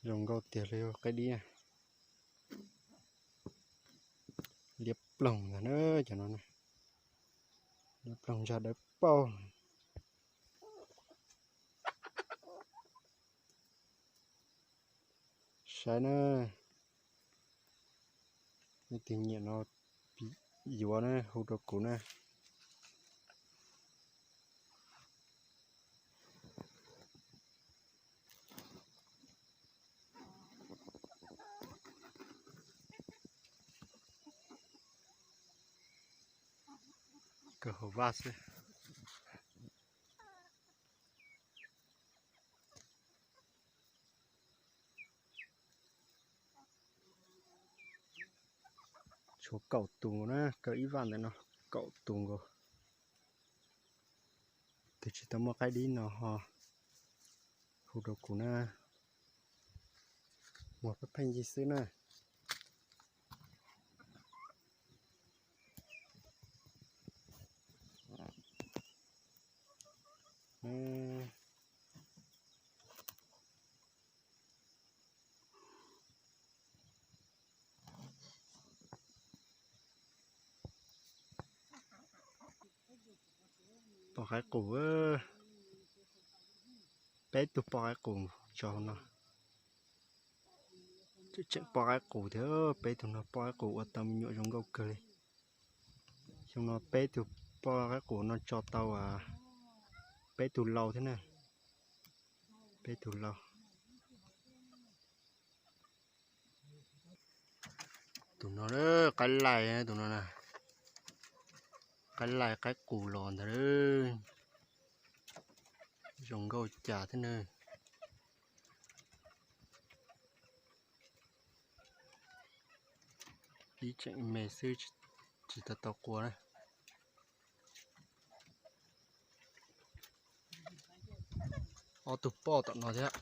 Zoo nkauj tiag li qaib dib na. Liab ploog ntag na, cov no na. Liab ploog ntsag dawb paug. Saib na, leej twg nyiam no yuav na hu rau kuv na. Kawg hauv vaj xwb. Tshuav kaum tus nkaus na, kaw ib vaj ntawm no kaum tus nkaus. Tus tsis tau muaj qaib dib no ho hu rau kuv na. Muag pheej pheej yig xwb na. Poj qaib qus, peb tug poj qaib qus tso hauv no. Tseem poj qaib qus thiab, peb tug no poj qaib qus ua tau me nyuam zoo nkauj kawg li. Xyoo no peb tug poj qaib qus no tso tau peb tug lau thiab na. Peb tug lau. Tus no qaib laij, tus no na, qaib laij qaib qus los ntag. Zoo nkauj cas thiab na. Ib tseem me xwb, tsis tau tau qua na. Ob tug poj tom no thiab.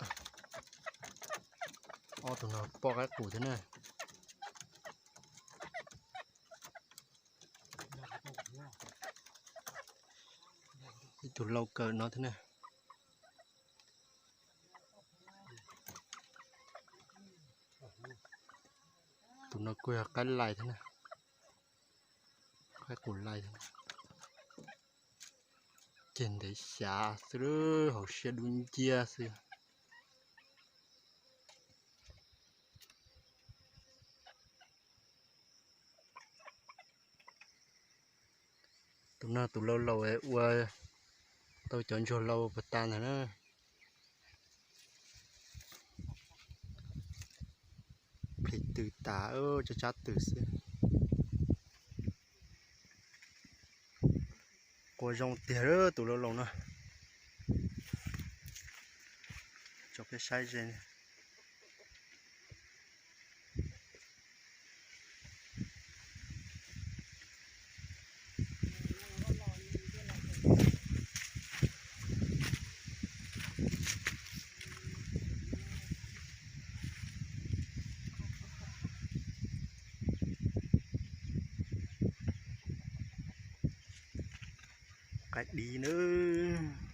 Ob tug no poj qaib qus thiab na. Ib tug lau kaw no thiab na. Tus no kuj yog qaib laij thiab na. Qaib qus laij thiab. Ceg ntev xyav xwb, hauv siab dub nciab xwb. Tus no tus lau laus ua tau cov ntsuag lau puas tas ntag na. Plhis tws tas, tsab tsab tws xwb. Qua zoo tiag tus lau laus no. Tso peb saib ze. Qaib dib nawb.